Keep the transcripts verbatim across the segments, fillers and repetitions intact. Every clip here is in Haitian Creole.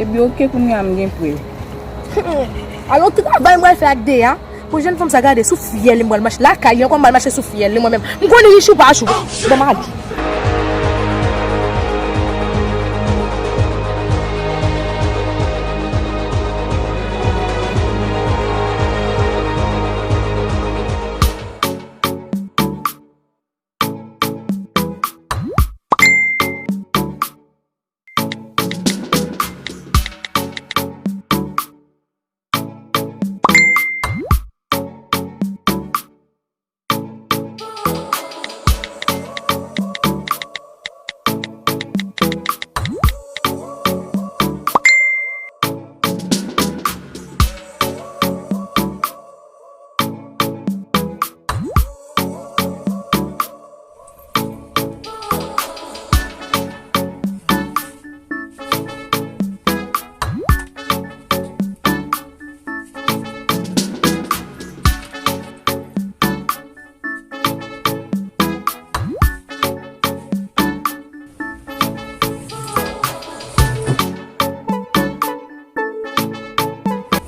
Ebyen, oke, kounye a m gen prèv. Alò, travay m pral fè ak Deya pou jèn fanm sa gade sou fyèl li, m pral mache lakay li ankò, m pral mache sou fyèl li mwen menm. M konnen Richou pa Richou. Bon, m ale.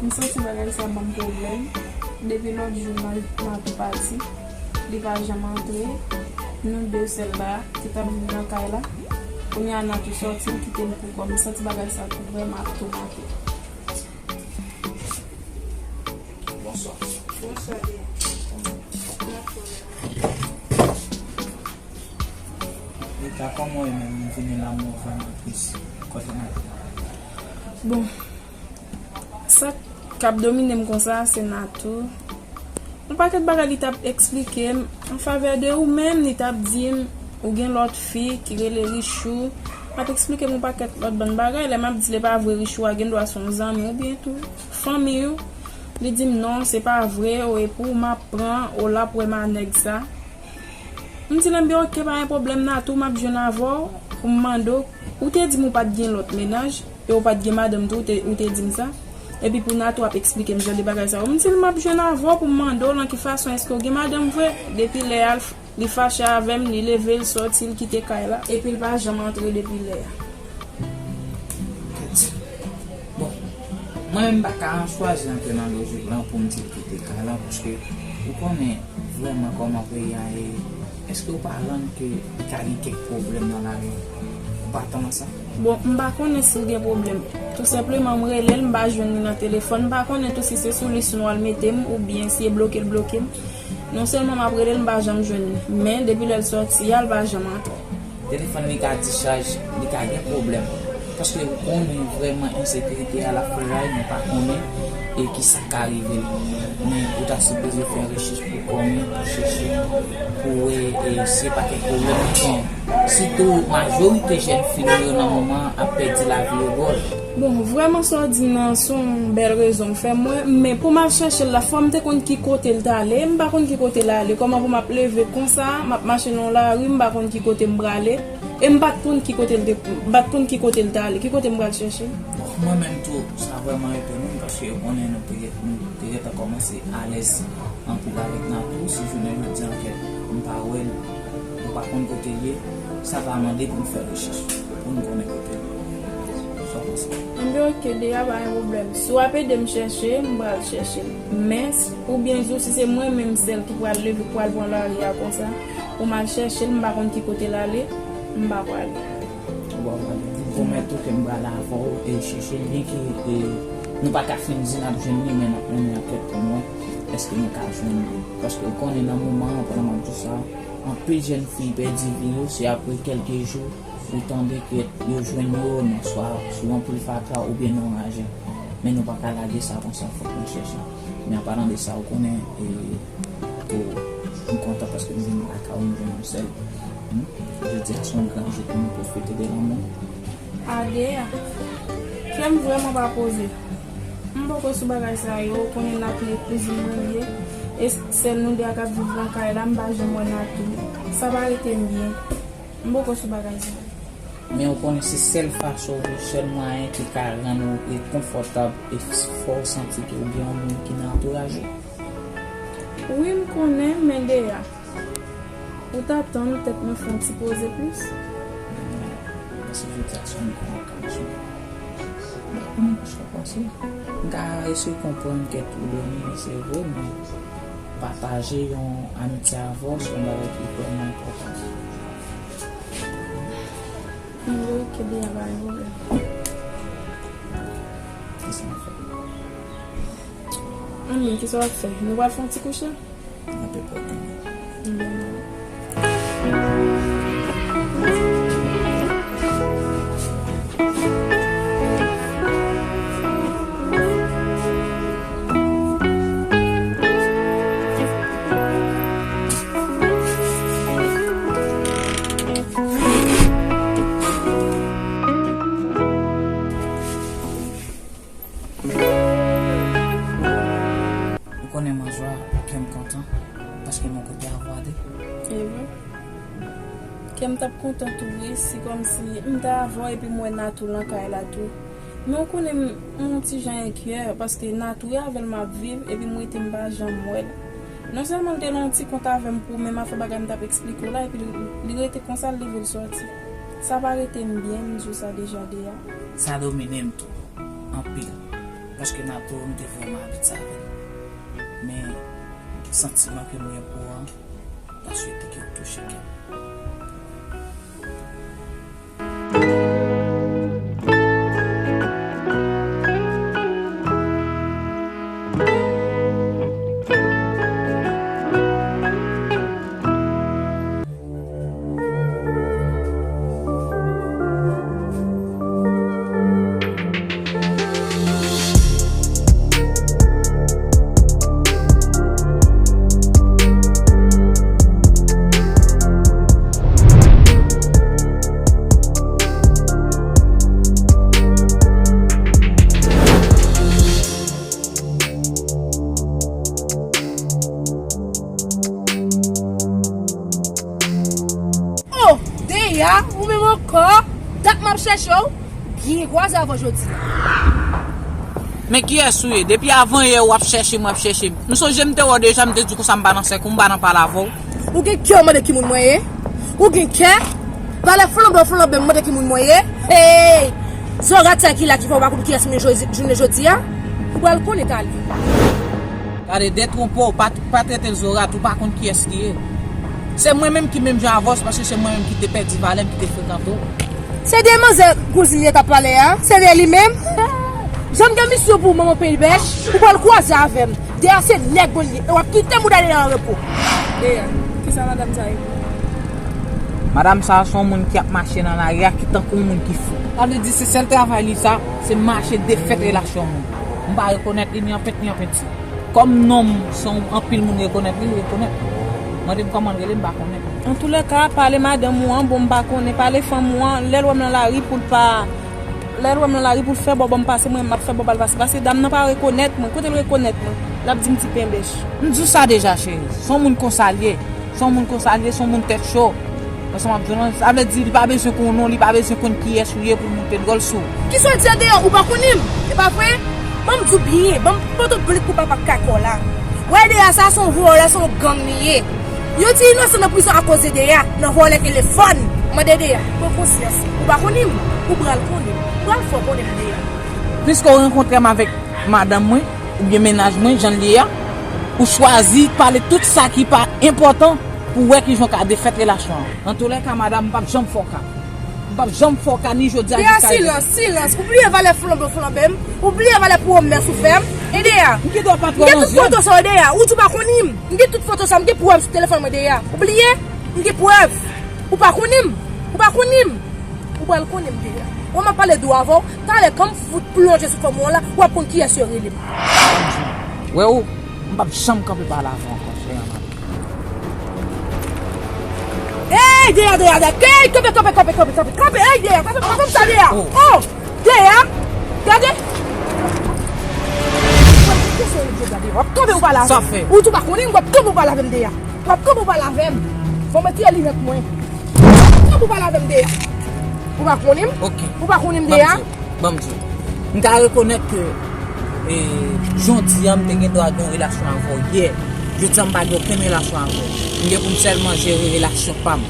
M santi bagay sa ban m pwoblèm. Depi lòt jou Natou pati, li pa janm antre. Nou de sèl la ki t ap viv nan kay la. Kounye a Natou sòti, li kite m pou kò m. M santi bagay sa tou vrèman ap toumante. Bonswa. Bonswa, Deya. Eta, kòman w ye menm? M vini la, mwen vrèman tris. Kote Natou? Bon, sa k ap domine m konsa, se Natou. Yon pakèt bagay li t ap eksplike m an favè de ou menm, li t ap di m, ou gen lòt fi ki rele Richou. L ap eksplike m yon pakèt lòt bann bagay. Lè m ap di l e pa vre, Richou a gendwa se yon zanmi w oubyen tou fanmi w. Li di m, non, se pa vre, o, e pou ou m ap pran, o, l ap wè m a nèg sa. M di l, enben, oke, pa gen pwoblèm, Natou, m ap jwenn avè w pou m mande w. Ou te di m ou pa t gen lòt mennaj, e ou pa t gen madanm tou, ou te, ou te di m sa. Epi pou Natou ap eksplike m jan de bagay sa yo. M di l, m ap jwenn avè w pou m mande w lan ki fason, èske w gen madanm vre? Depi lè a, l f-, li fache avè m, li leve, l sòti, l kite kay la. Epi l pa janm antre depi lè a. Bon, mwen menm m pa ka chwazi antre nan lojik lan pou m di l kite kay la, paske ou konnen vrèman kòman peyi a ye. Èske ou pa rann ke li ka gen kèk pwoblèm nan lavi? Ou pa atann a sa? Bon, m pa konnen si l gen pwoblèm. Tou senpleman, m rele l, m pa jwenn li nan telefòn. M pa konnen tou si se sou lis nwa l mete m, oubyen si e bloke l bloke m. Non sèlman m ap rele l, m pa janm jwenn li. Men, depi lè l sòti a, l pa janm antre. Telefòn li ka dichaj, li ka gen pwoblèm. Paske ou konnen vrèman ensekirite a l ap fè ray, nou pa konnen e kisa k ka rive l. Men ou ta sipoze fè rechèch pou konnen, pou chèche, pou wè e si e pa kèk pwoblèm li gen. Sitou majorite jèn fi nou yo nan moman an ap pèdi lavi yo bòl. Bon, vrèman sa w di m nan se yon bèl rezon w fè mwen, men pou m al chèche l la, fò m te konn ki kote l t ale, m pa konn ki kote l ale, kòman pou m ap leve konsa, m ap mache nan yon lari, m pa konn ki kote m prale, e m pa t konn ki kote l te, m pa t konn ki kote l t ale, ki kote m pral chèche l? Bon, mwen menm tou, sa vrèman etone m, paske yo konnen nou te, nou te gentan kòmanse alèz anpil avèk Natou, si jounen jodi a kèt m pa wè l, m pa konn kote l ye, sa va mande pou n fè rechèch, pou n konnen kote l ye. Sa w panse? Enben, oke, Deya, pa gen pwoblèm. Si w ap ede m chèche, m pral chèche l. Men, s-, oubyen jou, si se mwen menm sèl ki pral leve, pral pran lari a konsa, pou m al chèche l, m pa konn ki kote l ale, m pa prale. Ou pa prale. M pwomèt ou ke m pral avè w e chèche l, byenke, e, nou pa ka fin di n ap jwenn li, men n ap mennen ankèt pou n wè èske nou ka jwenn li. Paske ou konnen nan moman an, pandan m ap di w sa, anpil jèn fi pèdi vi yo, se apre kèlke jou, ou tande ke yo jwenn yo, nan swa sou anpil fatra oubyen nan raje. Men nou pa ka lage sa konsa, fòk nou chèche. Men an palan de sa, ou konnen, e, pou, m kontan paske m vin lakay ou, m jwenn yon sèl. Hmm? Jodi a se yon gran jou pou nou pwofite de lanmou. Ade a, kè m vrèman pa poze. M poko sou bagay sa yo, ou konnen Natou e kouzin mwen li ye. E sèl nou de a k ap viv nan kay la, m pa janm wè Natou. Sa pa rete m byen. M poko sou bagay sa yo. Men ou konnen se sèl fason, sèl mwayen ki ka rann ou e konfòtab e fè w santi ke ou gen yon moun ki nan antouraj ou. Wi, m konnen, men Deya, ou ta tann tèt mwen fè yon ti poze plis. Paske jodi a se yon gran okajon. M pa konn kòman sa pase. M ka eseye konprann kèk pwoblèm ou, se vre, men pataje yon amitye avè w se yon bagay ki vrèman enpòtan. Mwen, ok, Deya, pa gen pwoblèm. Kisa w ap fè? Anmwey, kisa w ap fè? Nou pral fè yon ti kouche? N ap pòte nou. Bon. Ou konnen m an jwa, kè m kontan, paske m yon kote avwa de. E vre. Kè m t ap kontan tou wi, si kòmsi m ta avwa epi m wè Natou lan kay la tou. Men ou konnen m, m yon ti jan enkyè, paske Natou e avè l m ap viv, epi m rete m pa janm wè l. Non sèlman l te nan yon ti kont avè m pou menm afè bagay m t ap eksplike w la, epi li, li rete konsa, l leve l sòti. Sa pa rete m byen, m di w sa deja, Deya. Sa domine m tou, anpil. Paske Natou, m te vrèman abitye avè l. Men, santiman ke m gen pou ou an, m ta swete ke w touche kè m. Oh, Deya, ou menm ankò? Dat m ap chèche w, byen kwaze avè w jodi a. Men kiyès ou ye? Depi avan yè w ap chèche m, w ap chèche m. M sonje m te wè w deja, m te di w konsa m pa nan sèk ou, m pa nan pale avè w. Ou gen kè w mande ki moun mwen ye? Ou gen kè? Valè flanbo flanbe m mande ki moun mwen ye? Hey! Zorat sa ki la ki fè w pa konn kiyès m ye jodi, jounen jodi a? Ou pral konnen talè. Gade, detwonpe w, pa, pa trete l Zorat, ou pa konn kiyès li ye. Se mwen menm ki menm jan avè w, se paske se mwen menm ki te pèdi valè m, ki te frekante w. Se de manzè kouzin li t ap pale a, se de li menm. Jan m gen misyon pou manman peyi bèch, ou pral kwaze avè m. Deya se nèg mwen li ye, e w ap kite m ou dale nan repo. Deya, kisa madanm sa ye? Madanm sa a se yon moun ki ap mache nan lari a, ki tankou yon moun ki fou. Sa vle di se sèl travay li sa, se mache defèt relasyon moun. M pa rekonèt li ni an pent ni an penti. Kòm non m, se yon anpil moun rekonèt li, rekonèt. Mande m kòman l rele, m pa konnen. Antoulèka, pale madanm ou an, bon, m pa konnen, pale fanm ou an, lè l wè m nan lari pou l pa, lè l wè m nan lari pou l fè bò ban m pase, mwen, m ap fè bò ba l pase. Paske dam nan pa rekonèt mwen, kote l rekonèt mwen? L ap di m ti penbèch. M di w sa deja, cheri. Se yon moun konsa l ye. Se yon moun konsa l ye, se yon moun tèt cho. Konsa m ap di w lan, sa vle di li pa bezwen konn non, li pa bezwen konn kiyès ou ye pou l monte dwòl sou ou. Kisa w di a Deya, ou pa konnen m? E pa vre? Ban m di w byen, ban m pote w blik pou papa kaka w la. Wè Deya sa se yon vòlè, se yon gang li ye. Yon ti inosan nan prizon akoz de Deya, nan vòlè telefòn. Mande Deya, pran konsyans. Ou pa konnen m, ou pral konnen m. Ou pral fè w konnen m Deya. Piske w rankontre m avèk madanm mwen, oubyen mennaj mwen, jan l ye a, ou chwazi pale tout sa ki pa enpòtan pou w wè kijan w ka defèt relasyon an. Antoulèka, madanm, m p ap janm fè w ka. M p ap janm fè w ka ni jodi a jiska demen. Silans, silans. Ou bliye valè flanbo flanbe m. Ou bliye valè pwomès ou fè m. E Deya, m gen tout foto sa yo, Deya. Ou di w pa konnen m. M gen tout foto sa, m gen prèv sou telefòn mwen, Deya. Ou bliye? M gen prèv. Ou pa konnen m. Ou pa konnen m. Ou pral konnen m, Deya. Wè m ap pale dou avè w. Talè, kan m fout plonje sou fanm ou an la, w ap konn kiyès yo rele m. Wè ou, m p ap janm kanpe pale avè w ankò, cheri an. Ey, Deya, Deya, Deya, ey, kanpe, kanpe, kanpe, kanpe, kanpe, ey, Deya, kanpe, kanpe, sa, Deya. Oh. Oh, Deya, gade. W ap kanpe ou pale avè m. Sa fè? Ou tou pa konnen, w ap kanpe ou pale avè m, Deya. W ap kanpe ou pale avè m. Fò m retire linèt mwen. Kanpe ou pale avè m, Deya. Ou pa konnen m? Ok. Ou pa konnen m, Deya. Ban m di w. M ka rekonèt ke, e, jodi a m te gen dwa gen yon relasyon avè w yè. Jodi a m pa gen okenn relasyon avè w. M gen pou m sèlman jere relasyon pa m.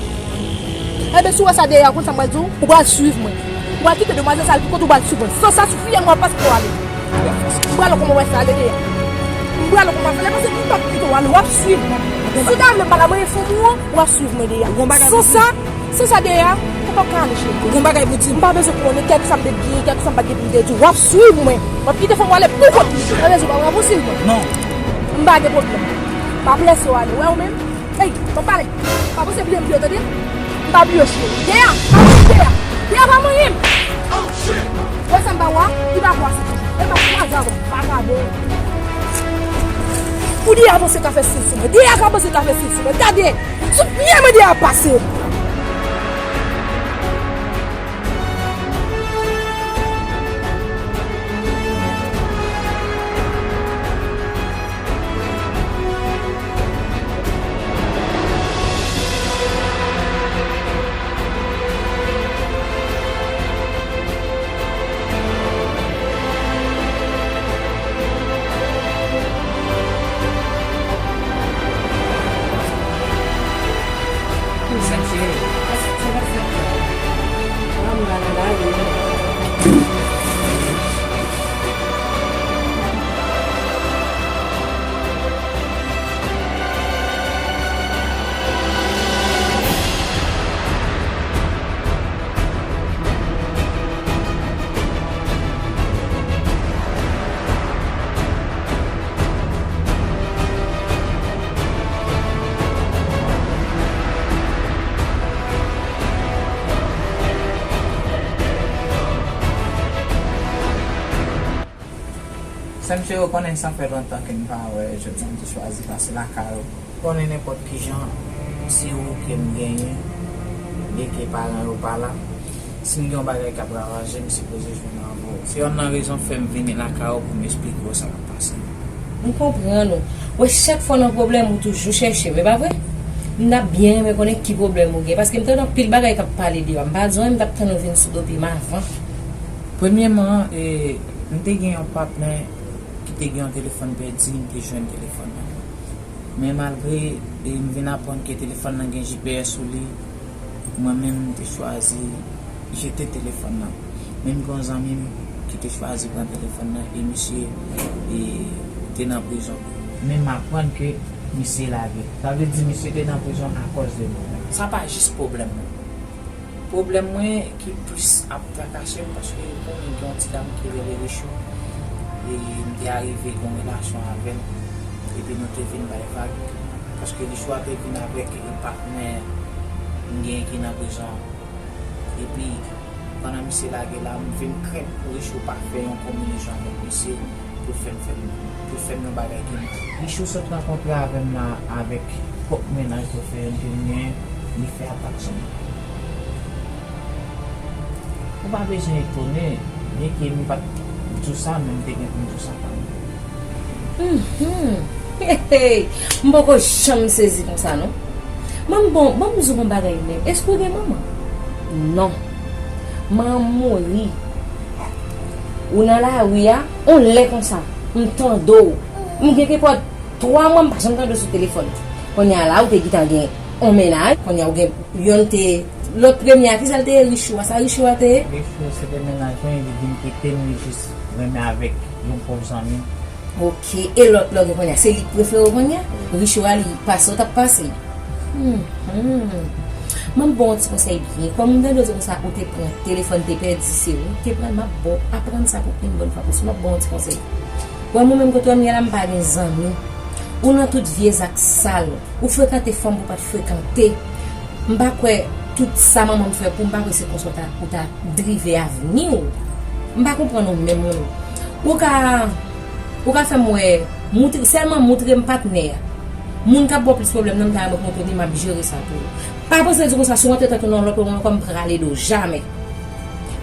Enben, si w wè sa Deya, ou konn sa m pral di w? Ou pral swiv mwen. Ou pral kite demwazèl sa al ki kote ou pral swiv mwen. San sa, sou fiyèl mwen w ap pase pou w ale. M pral wè kòman w wè sa ale deyò. M pral wè kòman w ap fè l, paske m p ap kite w ale, w ap swiv mwen. Si w ta vle m pa la, mwen fè w, w ap swiv mwen deyò. San sa, san sa deyò, ou p ap ka ale cheri. Ou gon bagay pou di m? M pa bezwen konnen kèlkeswa m te gen, kèlkeswa m pa t gen pou m te di w. W ap swiv mwen. W ap kite fanm ou ale pou kont li. Nan rezon pa w, w ap swiv mwen. Non. M pa gen pwoblèm. M ap lese w ale, w wè ou menm? Ey, m ap pale. Pa panse bliye m bliye w, tande? M pa bliye w, cheri. Deya, pa bliye Deya. Deya pa manyen m. Wè sa m ba w a, li pa pou a se. E pa pou a zavan, vagabon. Pou Deya panse ka fè stil sou mwen. Deya ka panse ka fè stil sou mwen. Gade, sou pye mwen Deya ap pase. Sè m, cheri, ou konnen sa fè lontan ke n pa wè, jodi a m te chwazi pase lakay ou. Konnen nenpòt kijan, se ou ke m genyen, byenke paran yo pa la. Si m gen yon bagay k ap ravaje, m sipoze jwenn avè w. Se yonn nan rezon fè m vini lakay ou pou m esplike w sa k ap pase. M konprann ou. Wè, chak fwa w nan pwoblèm, ou toujou chèche m, e pa vre? M t ap byen renmen konnen ki pwoblèm ou gen, paske m tande anpil bagay k ap pale deyò a. M pa t di w anyen, m t ap tann ou vin sou do pye m avan. Premyèman, e, m te gen yon patnè ki te gen yon telefòn pèdi, m te jwenn telefòn nan. Men malgre, e, m vin aprann ke telefòn nan gen G P S sou li, mwen menm m te chwazi jete telefòn nan. Men m gen yon zanmi m ki te chwazi pran telefòn nan e misye, e, te nan prizon. Men m aprann ke misye lage. Sa vle di misye te nan prizon akòz de mwen menm. Sa pa jis pwoblèm mwen. Pwoblèm mwen ki plis ap trakase m, paske ou konnen gen yon ti dam ki rele Richou, e m te arive gen yon relasyon avè l, epi nou te vin bay vag, paske Richou a te vin avèk patnè m gen ki nan prizon an. Epi, pandan misye lage la, m vin krent pou Richou pa fè yon konbinezon avèk misye, pou l fè m fè m, pou l fè m yon bagay ki mal. Richou sot rankontre avè m la avèk pwòp mennaj li fè m te gen, li fè atak sou mwen. Ou pa bezwen etone, byenke m pa t di w sa, men m te gen pou m di w sa kanmenm. Mhm. Hey, hey. M poko janm sezi konsa, non. Ban m bon, ban m di w yon bagay menm. Èske w gen manman? Non. Manman m mouri. Ou nan lari a, yon lè konsa, m tande w. M gen ke pran twa mwa, m pa janm tande w sou telefòn. Kounye a la, ou te gentan gen yon mennaj, kounye a ou gen yonn te, lòt premye a, ki sa l te ye? Richou a, sa Richou a te ye? Richou se te mennaj mwen, li vin kite m, li jis renmen avèk yon pwòp zanmi m. Ok, e lòt la w gen kounye a, se li k prefere w kounye a? Richou a li pase w t ap pase. Hmm, hmm. Mwen m ba w yon ti konsèy byen. Kòm m tande w di konsa ou te pran telefòn te pèdi, se ou te pran l, m ap ba w, aprann sa pou pi bòn fwa posib. M ap ba w yon ti konsèy. Wè mwen menm kote w ye la, m pa gen zanmi. Ou nan tout vye zak sal. Ou frekante fanm pou w pa t frekante. M pa kwè tout sa manman m fè pou m, m pa kwè se konsa w ta, ou ta drive avni w. M pa konprann ou menm, menm. Ou ka, ou ka fè m wè, moutre, sèlman moutre m patnè a. Moun k ap ba w plis pwoblèm nan, m ta renmen w montre li, m ap jere sa pou ou. Pa panse di konsa, si w antre tèt ou nan yon lòt pwoblèm ankò, m prale de w, jamè.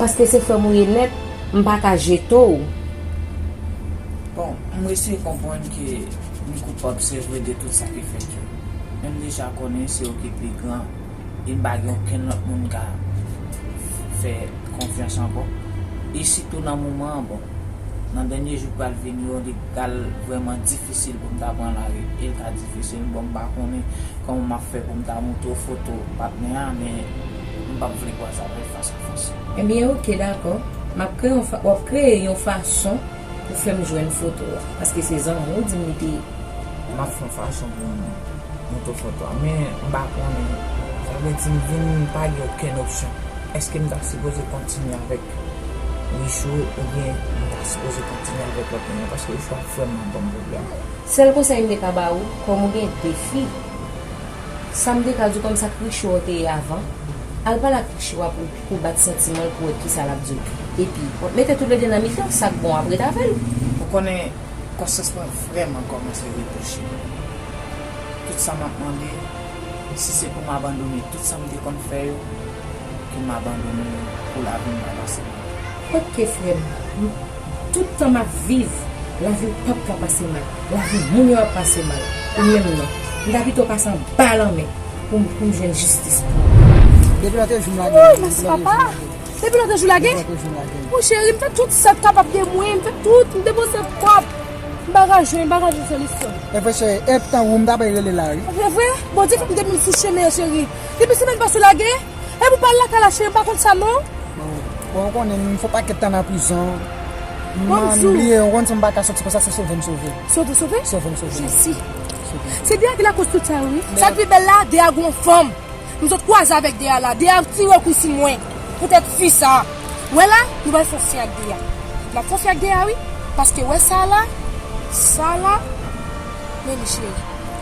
Paske se frè m ou ye nèt, m pa ka jete w. Bon, m eseye konprann ke m koupab, se vre, de tout sa ki fèt yo. Men m deja konnen se ou ki pi gran, e m pa gen okenn lòt moun m ka fè konfyans ankò. E sitou nan moman an, bon, nan dènye jou k pral vini yo, li pral vrèman difisil pou m ta pran lari. E l ka difisil, bon, m pa konnen kòman m ap fè pou m ta montre w foto patnè a, men m M p ap vle kwaze avè l fas a fas. Ebyen, oke, dakò. M ap kreye yon fa- w ap kreye yon fason pou fè m jwenn foto a. Paske se zanmi w di m li te ye. M ap fè yon fason pou m montre w foto a. Men m pa konnen. Sa vle di m vin pa gen okenn opsyon. Èske m ta sipoze kontinye avèk Richou oubyen m ta sipoze kontinye avèk lòt moun nan? Paske Richou ap vrèman ban m pwoblèm. Sèl konsèy m te ka ba ou, kòm ou gen de fi, sa m te ka di w kòm sa k Richou te ye avan, al pale ak Richou a pou, pou bat santiman l pou wè kisa l ap di w. Epi, w ap mete toulede nan mitan, sa k bon w ap ret avè l. Ou konnen, konsyans mwen vrèman kòmanse repwoche m. Tout sa m ap mande, si se pou m abandone tout sa m te konn fè yo, ke m abandone pou lavi m pa pase mal. Oke, frè m. Tout tan m ap viv, lavi w p ap ka pase mal. Lavi moun yo ap pase mal. Ou menm non. M ta pito pase anba lanmè pou m, pou m jwenn jistis pou ou. Depi lè te jou m lage. Woy, mèsi papa. Depi lè te jou lage? Depi lè te jou m lage. Mon cheri, m fè tout sa k kapab de mwen, m fè tout, m depanse kòb. M pa ka jwenn, m pa ka jwenn solisyon. E vre cheri, e tan ou m ta bay rele la wi. E vre, Bondye fè m depi m sou chemen an cheri. Depi semèn pase w lage, e pou pa al lakay la cheri, m pa konn sa non. Bon, ou konnen m fè pakèt tan nan prizon. M bliye, ou konn si m pa ka soti konsa, se sove m sove. Sove, sove? Sove m sove. Jezi. Se Deya ki lakòz tout sa yo wi. Sa k pi bèl la, Deya gon fanm. M sot kwaze avèk Deya la. Deya tire kou sou mwen. Poutèt fi sa. Wè la, nou pral fè yon fi ak Deya. N ap fè yon fi ak Deya wi. Paske wè sa la, sa la, men li cheri.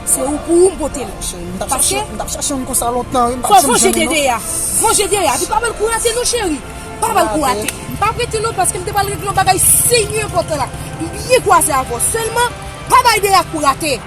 Se ou pou ou m pote l. Paske m t ap chache yon konsa lontan wi, m pa t janm jwenn non. Vanje Deya. Vanje Deya. Epi pa ba l kou rate non cheri. Pa ba l kou rate. M pa prete non paske m te pral regle yon bagay serye enpòtan la. M byen kwaze avè w. Sèlman, pa bay Deya kou rate.